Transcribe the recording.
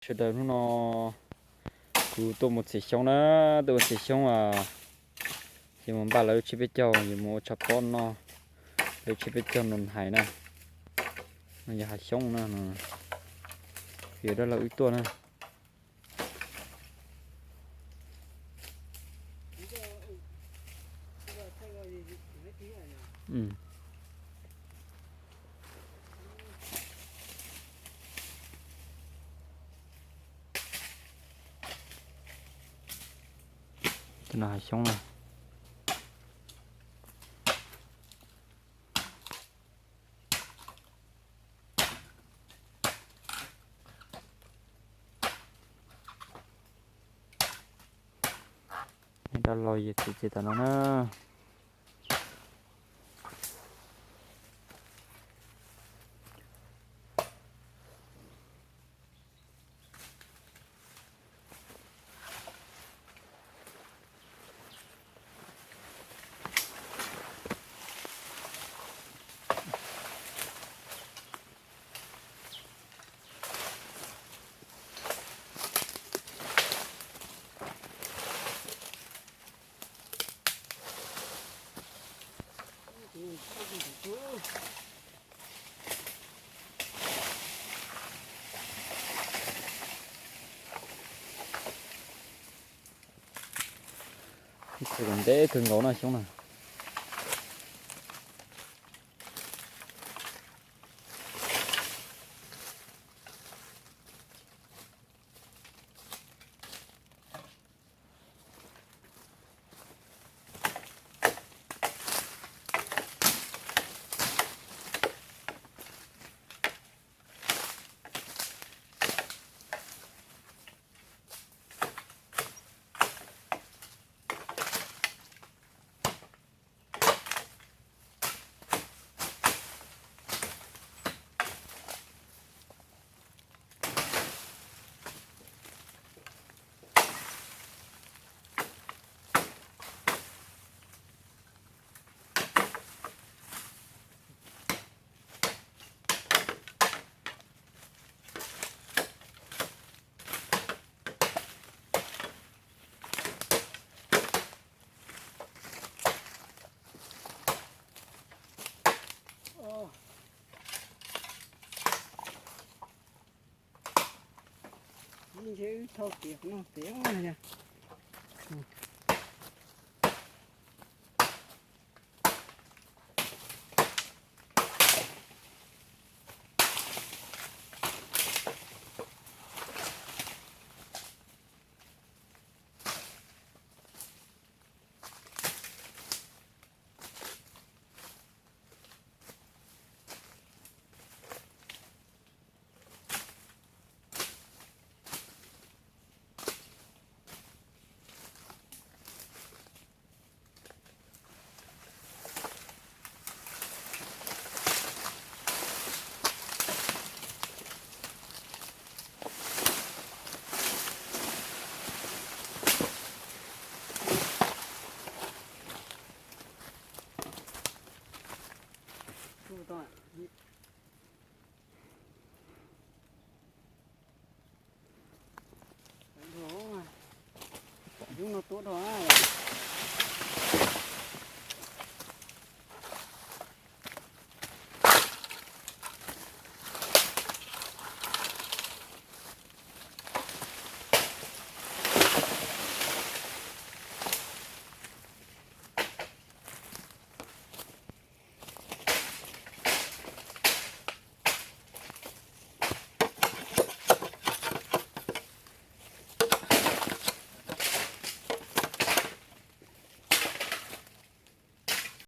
Sawv daws, hnub no kuv tuaj mus txiav xyoob na, tuaj mus txiav xyoob, ces mus npaj lawv lub tsheb peb caug, yuav mus ua tshav pob noj, lawv lub tsheb peb caug nus hais na. No yog hav xyoob na, yog dab laug wb tuaj na. Cov no hav xyoob na. Dab laug ces txiav txiav tom no na. Ib txhia ntev kawg nkaus na xyoob na. Ntshe wb thauj kiag no pem. Yub no tuab dhau.